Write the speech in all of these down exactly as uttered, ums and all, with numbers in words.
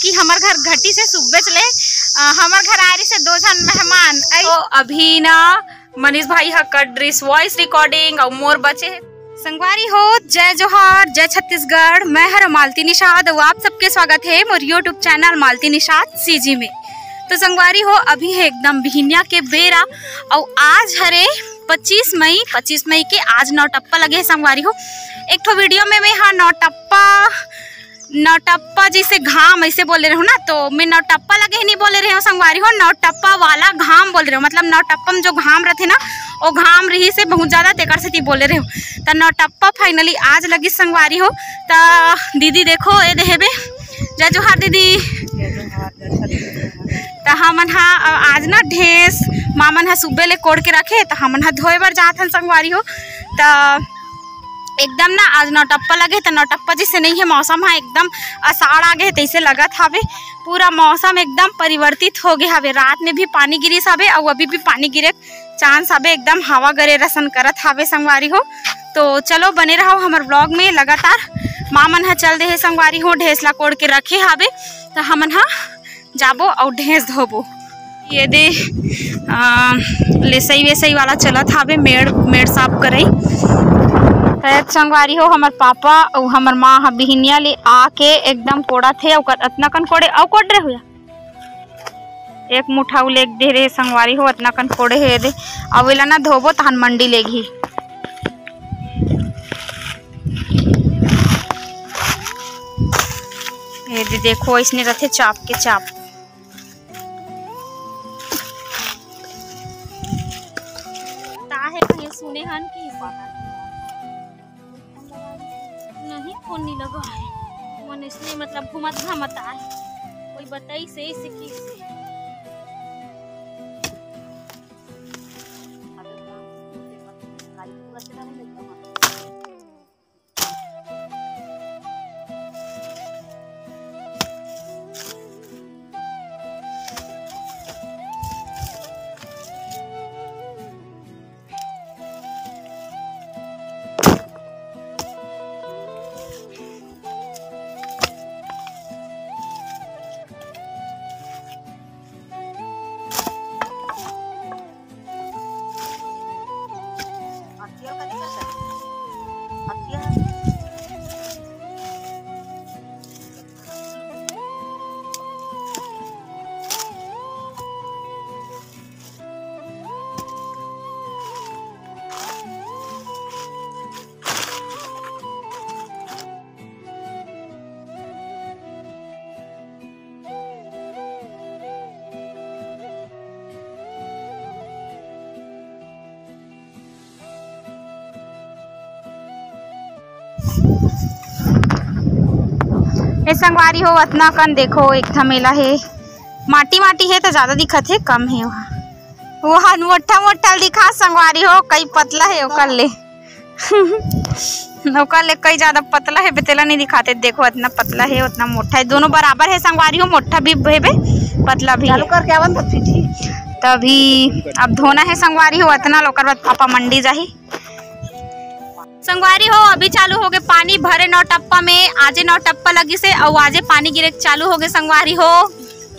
कि हमर घर घटी से सुबेच ले, अ, हमर घर आ रही से दो झन मेहमान। तो अभी ना मनीष भाई ह कट रहीस voice recording अउ मोर बचे हे। संगवारी हो, जय जोहार, जय छत्तीसगढ़। मैं हर मालती निषाद अउ आप सबके स्वागत है मोर YouTube channel Malti Nishad CG में। तो संगवारी हो, अभी है एकदम बिहिनिया के बेरा अउ आज हरे पच्चीस मई, पच्चीस मई के आज नौटप्पा लगे है संगवारी हो। एक ठो वीडियो में मैं हा नौटप्पा नौटप्पा जैसे घाम ऐसे बोले रहूँ ना, तो मैं नौटप्पा लगे ही नहीं बोले रहे हूँ संगवारी हो, नौटप्पा वाला घाम बोल रहे हूँ। मतलब नौटप्पा में जो घाम रहते ना, वो घाम रही से बहुत ज्यादा, तेकर से बोले रहे हूँ। तो नौटप्पा finally आज लगी संगवारी हो। तो दीदी देखो, ये देहे बे, जय जोहार दीदी। तो हमन हा आज ना ढेंस मामन हा सुबह ले कोड़ के रखे, तो हमन हा धोए बर जात हन संगवारी हो। तो एकदम ना आज नौटप्पा लगे, तो नौटप्पा जैसे नहीं है, मौसम हा एकदम अषाढ़ आ गए तैसे लगत हावे। पूरा मौसम एकदम परिवर्तित हो गए हावे। रात में भी पानी गिरिस हावे अउ अभी भी पानी गिरे चांस हावे, एकदम हवा गरे रसन करत हावे संगवारी हो। तो चलो बने रहो हमर vlog में लगातार। माँ मन हा चल दे हे संगवारी हो, ढेंस ला कोड़ के रखे हावे, तो हमन हा जाबो अउ ढेंस धोबो। ये दे, आ, लेसई वेसई वाला चलत हावे, मेड़, मेड़ साफ करई। तो संगवारी हो, हमर पापा अउ हमर माँ ह बिहिनिया ले आके एकदम कोड़त हे। ओकर अतना कन कोड़े अउ कोड़ रहे हुआ, एक मुठा उ लेग दे रहे संगवारी हो, अतना कन कोड़े हे दे। अउ एला ना धोबो तहन मंडी लेगही। ये दे देखो, इसने रहते चाप के चाप। ताहे कहीं सुने हन कि नहीं, फोन नहीं लगा है। मन इसने मतलब घुमत घामत आए। कोई बताई से, से की से। ए संगवारी हो, अतना कन देखो, एक ठा मेला हे, माटी माटी हे तो ज्यादा दिखत हे, कम हे वहाँ। वहाँ मोटा मोटा दिखा संगवारी हो, कई पतला हे ओकर ले। ओकर ले कई ज्यादा पतला हे, बेतेला नहीं दिखाते। देखो, इतना पतला हे, उतना मोटा हे, दोनों बराबर हे संगवारी हो, मोटा भी हेबे, पतला भी चालू हे। करके आवन तो फिर ठीक। तभी अब धोना हे संगवारी हो, इतना ओकर बाद पापा मंडी जाही। संगवारी हो, अभी चालू हो गए पानी भरे नौटप्पा में। आजे नौटप्पा लगी से अउ आजे पानी गिरे चालू हो गए संगवारी हो,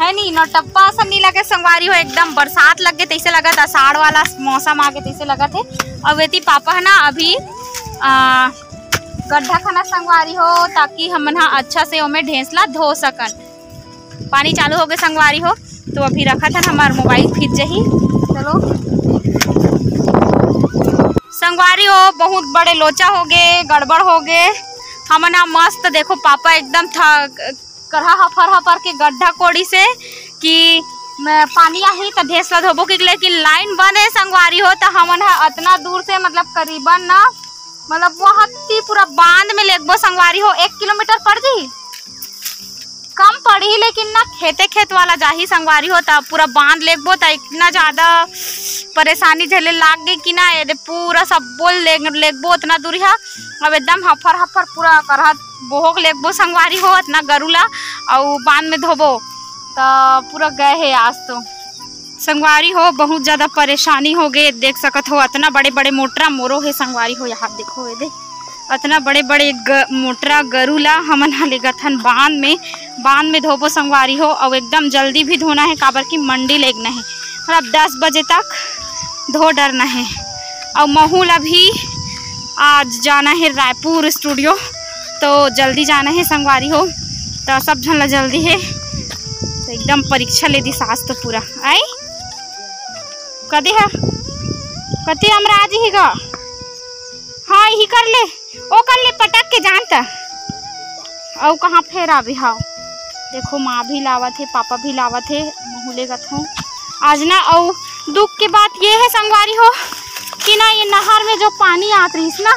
है नी? नौटप्पा असन नी लगे संगवारी हो, एकदम बरसात लग गए तैसे लगत, अषाढ़ वाला मौसम आ गए तैसे लगत हे। अउ एती पापा है ना अभी आ, गड्ढा खाना संगवारी हो, ताकि हमन हा अच्छा से ओमे ढेंस ला धो सकन। पानी चालू हो गए संगवारी हो, तो अभी रखत हन, हमार मोबाइल फिर जही। चलो संगवारी हो, बहुत बड़े लोचा हो गए, गड़बड़ हो गए। हमन हा मस्त देखो, पापा एकदम था करहा हफर हफर के गड्ढा कोड़ी से कि मैं पानी आही त ढेंस ला धोबो कि, लेकिन लाइन बंद है संगवारी हो, त हमन हा अतना दूर से मतलब करीबन ना मतलब वहती पूरा बांध में लेगबो संगवारी हो, एक किलोमीटर पड़ जी। कम पड़ी, लेकिन ना खेते खेत वाला जाही संगवारी हो, त पूरा बांध लेगबो, त इतना ज्यादा परेशानी झेले लाग गई कि ना, ये दे पूरा सब बोल ले-, लेगबो उतना दूरी हा। अब एकदम हफर हफर पूरा करहा बोहक लेगबो संगवारी हो, इतना गरुला अउ बांध में धोबो, त पूरा गए हे आज तो। संगवारी हो, बहुत ज्यादा परेशानी हो गए। देख सकत हो, अतना बड़े बड़े मोटरा मोरो हे संगवारी हो। यहाँ देखो, ये दे, अतना बड़े बड़े ग-, मोटरा गरु ला हमन ह लेगत हन बांध में। बांध में धोबो संगवारी हो, अउ एकदम जल्दी भी धोना हे, काबर कि मंडी लेगना हे, मतलब दस बजे तक धो डरना हे। अउ महू ला भी आज जाना हे रायपुर स्टूडियो, तो जल्दी जाना हे संगवारी हो, तो सब झन ला जल्दी हे। तो एकदम परीक्षा ले दिस आज तो पूरा। आई कदे ह कति अमरा आज ही गा। हाँ, यही कर ले, ओ कर ले पटक के जानता। अउ कहाँ फेर आबे हाव। देखो, माँ भी लावत हे, पापा भी लावत हे, महू लेगत हूँ आज ना। अउ दुख के बात ये है संगवारी हो कि ना, ये नहर में जो पानी आत रहिस ना,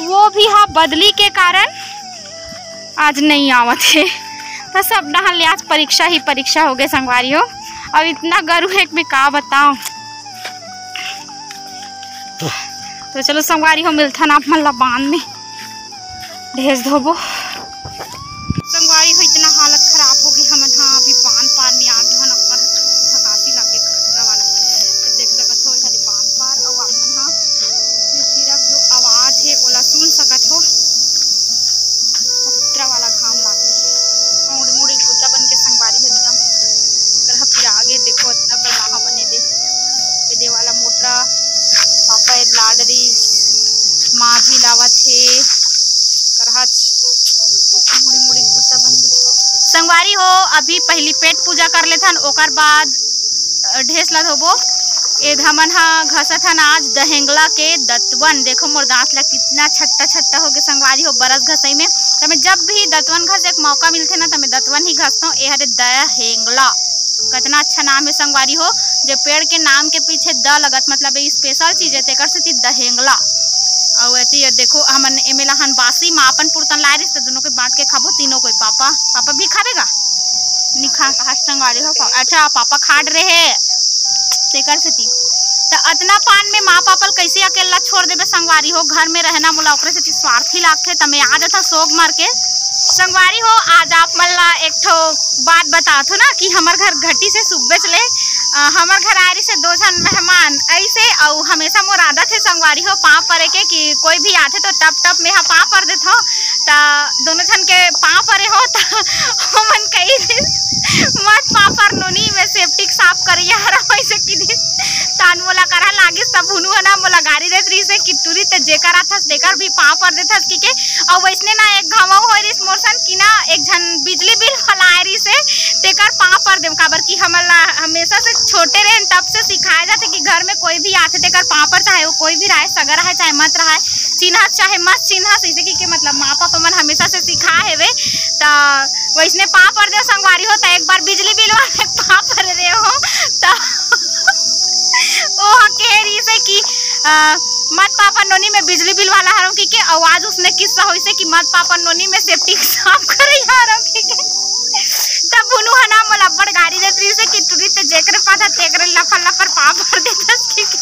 वो भी हा बदली के कारण आज नहीं आवत हे। तो सब डहर ले आज परीक्षा ही परीक्षा हो गए संगवारी हो। अब इतना गरु है कि मैं का बताऊं। तो चलो संगवारी हो, मिलथन आप मन ला बांध में, ढेस धोबो। संगवारी हो, इतना हालत खराब हो गई हमन हा, अभी बांध पार में आ गए हन, अब्बड़ थकासी लागे खतरा वाला। तो देख सकत हो, ये हरे बांध पार, अउ आप मन हा सिरफ जो आवाज है, ओला सुन सकत हो। खतरा वाला घाम लागे, मुड़ी मुड़ी गुता बन के संगवारी हो एकदम करहा पिरा गे। देखो, इतना कल नहा बने दे, ये दे वाला मोटरा, पापा ये लाडरी, माँ भी लावत हे, करहच मुड़ी मुड़ी गुस्सा बन गई। संगवारी हो, अभी पहली पेट पूजा कर लेथन, ओकर बाद, अ, ढेस ला धोबो। ए हमन ह घसत हन आज दहेंगला के दतवन। देखो मोर दांत ला कितना छट्टा छट्टा हो गए संगवारी हो, बरस घसई में। त मैं जब भी दतवन घसे के मौका मिलथे ना, त मैं दतवन ही घसथों। ए हरे दहेंगला, कितना अच्छा नाम है संगवारी हो। जे पेड़ के नाम के पीछे द लगत, मतलब ये स्पेशल चीज है, तेकर सेती दहेंगला। अउ एती ये देखो, हमन एमे ला हन बासी माँ अपन पुरतन लाए रहिस, त दोनों के बांट के खाबो, तीनों कोई। पापा, पापा भी खाबे गा? निखा कहा संगवारी हो, पा-, अच्छा, पापा खाड रहे, तेकर सेती। त अतना पान में माँ पापा ल कैसे अकेला छोड़ देबे संगवारी हो? घर में रहना मोला ओकरे सेती स्वार्थी लागथे, त मैं आ जाथों सोग मार के। संगवारी हो, आज आप मन ला एक ठो बात बताथों ना कि हमर घर घटी से सुबेच ले, अ, हमर घर आए रहिसे दो झन मेहमान ऐसे, अउ हमेशा मोर आदत है संगवारी हो पाँव परे के, कि कोई भी आथे तो टप टप में हा पाँव पर देथों। त दोनों झन के पाँव परे हो त ओमन कही दिन, "मत पाँव पर नोनी, मैं सेप्टिक साफ करइया हरव," ऐसे कि दिन। तान मोला करहा लागिस, तब हुनू ह ना मोला गारी देत रहिसे कि टूरी ते जेकर आथस तेकर भी पाँव पर देथस कि के। अउ वैसने ना एक घाव होय रिस मोर सन कि ना एक झन बिजली बिल वाला आय रिसे, तेकर पाँव पर देम, काबर कि हमन ला हमेशा से छोटे रहन तब से सिखाए जाथे कि घर में कोई भी आथे तेकर पाँव पर, चाहे वो कोई भी रहे, सगा रहे चाहे मत रहे, चिन्हस चाहे मत चिन्हस, इसे कि, कि मतलब माँ पापा मन हमेशा से सिखाए हेवे। त वैसने पाँव पर दे संगवारी हो, त एक बार बिजली बिल वाले पाँव पर रहे हो, त ओ ह कहे रिसे कि, अ, मत पाँव पर नोनी, मैं बिजली बिल वाला हरव कि के। अउ आज उसने किस्सा होइसे कि मत पाँव पर नोनी, मैं सेप्टिक साफ करइया हरव कि के। तब हुनू ह ना मोला अब्बड़ गारी देत रहिसे कि टूरी ते जेकरे पाथा तेकरे लफर लफर पाँव पर देथस कि के।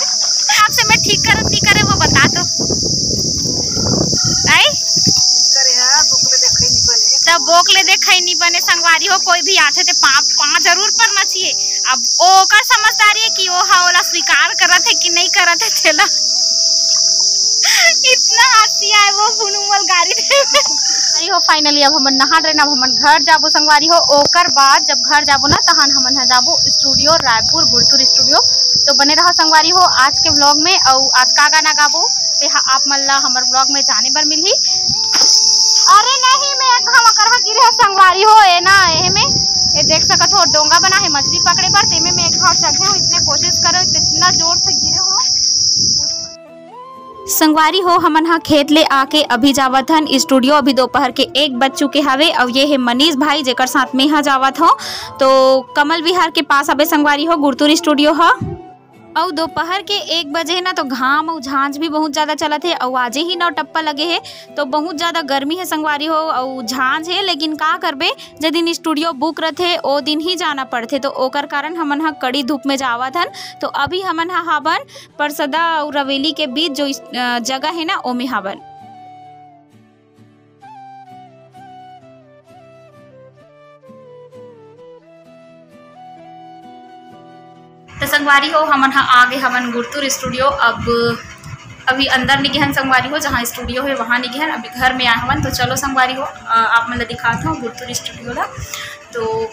आपसे मैं ठीक करत नहीं करे वो बता दो। आई? करे हा, बोकले देखई नहीं बने। तब बोकले देखई नहीं बने संगवारी हो, कोई भी आथे ते पाँव, पाँव जरूर परना चाहिए। अब ओकर समझदारी है कि ओ हा ओला स्वीकार करत है कि नहीं करत है तेला। इतना हंसी आए वो हुनू मोला गारी दे। अरे हो, finally अब हमन नहा डरेन, अब हमन घर जाबो संगवारी हो। ओकर बाद जब घर जाबो ना, तहन हमन ह जाबो स्टूडियो रायपुर, गुरतुर स्टूडियो। तो बने रहा संगवारी हो आज के vlog में, अउ आज का गाना गाबो ते हा आप मन ला हमर vlog में जाने बर मिलही। अरे नहीं, मैं एक घाव करहा गिरे हे संगवारी हो, ए ना, एहे में, ए देख सकत हो, डोंगा बना है मछली पकड़े बर, तेमे में एक घाव चघे हो, इतने कोशिश करो, इतना जोर से गिरे हो। संगवारी हो, हमन ह खेत ले आके अभी जावत हन स्टूडियो। अभी दोपहर के एक बज चुके हवे, अउ ये हे मनीष भाई, जेकर साथ में हा जावत हो। तो कमल विहार के पास हवे संगवारी हो, गुरतुर स्टूडियो ह। अउ दोपहर के एक बजे हे ना, तो घाम अउ झांझ भी बहुत ज्यादा चलत हे, अउ आजे ही नौ टप्पा लगे हे, तो बहुत ज्यादा गर्मी हे संगवारी हो, अउ झांझ हे। लेकिन का करबे, जे दिन स्टूडियो बुक रथे, ओ दिन ही जाना पड़थे, तो ओकर कारण हमन ह कड़ी धूप में जावत हन। तो अभी हमन ह हाबन परसदा अउ रवेली के बीच जो इस, अ, जगह हे ना, ओमे हाबन। तो संगवारी हो, हमन ह आगे हवन गुरतुर स्टूडियो। अब अभी अंदर नइ गेहन संगवारी हो, जहाँ studio हे वहाँ नइ गेहन, अभी घर में आए हवन। तो चलो संगवारी हो, अ, आप मन ला दिखात हूँ गुरतुर studio ला। तो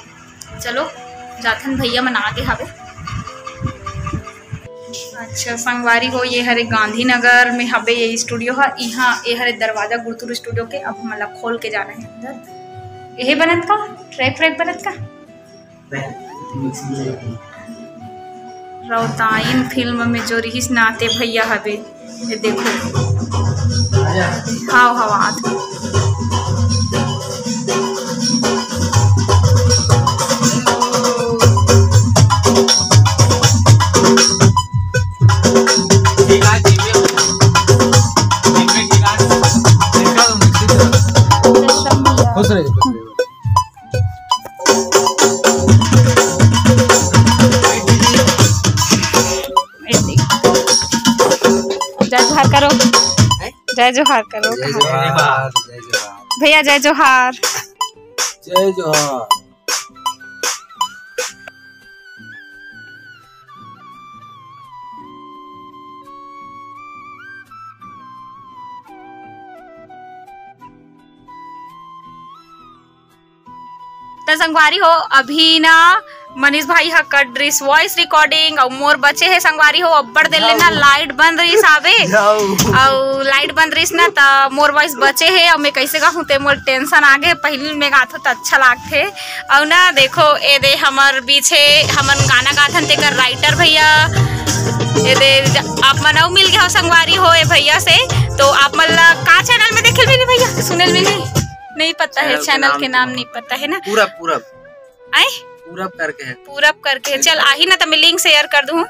चलो जाथन, भैया मन आगे हवे। अच्छा संगवारी हो, ये हरे गांधीनगर में हवे ये studio ह। इहाँ ये हरे दरवाजा गुरतुर studio के। अब हमन ला खोल के जाना हे अंदर। यही बनत का track व्रैक बनत का? रौताइन फिल्म में जो रिहिस ना ते भैया हवे, ये देखो। हाव, हाव, आत। खुश रहिए, खुश रहिए। जय जोहार करो। हैं? जय जोहार करो। जय जोहार, जय जोहार। भैया, जय जोहार। जय जोहार। त संगवारी हो, अभी ना मनीष भाई ह कट रिस voice recording, अउ मोर बचे हे संगवारी हो, अब्बड़ देर ले ना light बंद रिस आवे, अउ light बंद रिस ना, त मोर voice बचे हे, अउ मैं कैसे गाहूँ ते मोर tension आगे। पहिली में गाथो त अच्छा लागथे। अउ ना देखो, ए दे हमर बीच हे, हमन गाना गाथन तेकर writer भैया, ए दे ज-, आप मन अउ मिल गए हो संगवारी हो ए भैया से। तो आप मन ला का channel में देखे मिली भैया, सुने मिली? नहीं पता है, channel के नाम नहीं पता है ना। पूरब, पूरब। आय? पूरब करके है। पूरब करके है। चल, आही ना, त मैं link share कर दूँ।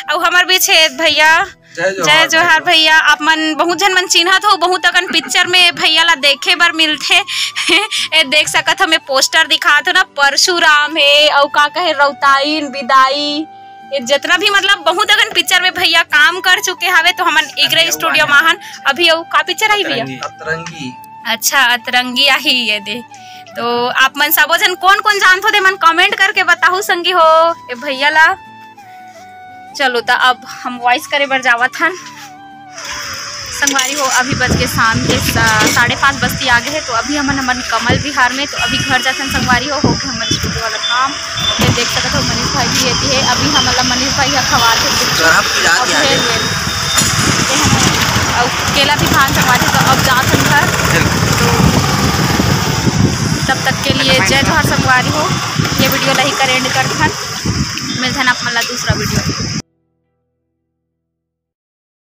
अउ हमर बीच हे भैया। जय जोहार जय जोहार भैया। भैया, आप मन बहुत झन मन चिन्हत हो, बहुत अकन picture में भैया ला देखे बर मिलथे। ए देख सकत हो, मैं poster दिखात हो ना, परशुराम हे, अउ का कहे, रौताइन, बिदाई, ये जितना भी मतलब बहुत अकन picture में भैया काम कर चुके हवे। तो हमन इगरे studio मा हन अभी। अउ का picture आई भैया? अतरंगी। अतरंगी। अच्छा, अतरंगी आही ये दे। तो आप मन सबो झन कोन कोन जानथो ते मन comment करके बताहू संगी हो ए भैया ला। चलो त अब हम voice करे बर जावत हन संगवारी हो। अभी बज के शाम के सा-, साढ़े पाँच बजती आ गए हे। तो अभी हमन, हमन कमल विहार में, तो अभी घर जाथन संगवारी हो, हो गए हमर studio वाला काम। ये देख सकत हो मनीष भाई भी एती हे। अभी हमन ला मनीष भाई ह खवाथे। गरम पिला अब दिया हे। ले, ले। ये हमन, अउ केला भी भान संगवारी, तो अब जाथन घर। बिल्कुल। तो तब तक के लिए जय जोहार संगवारी हो। ये video ला ही कर end करथन। मिलथन आप मन ला दूसरा video।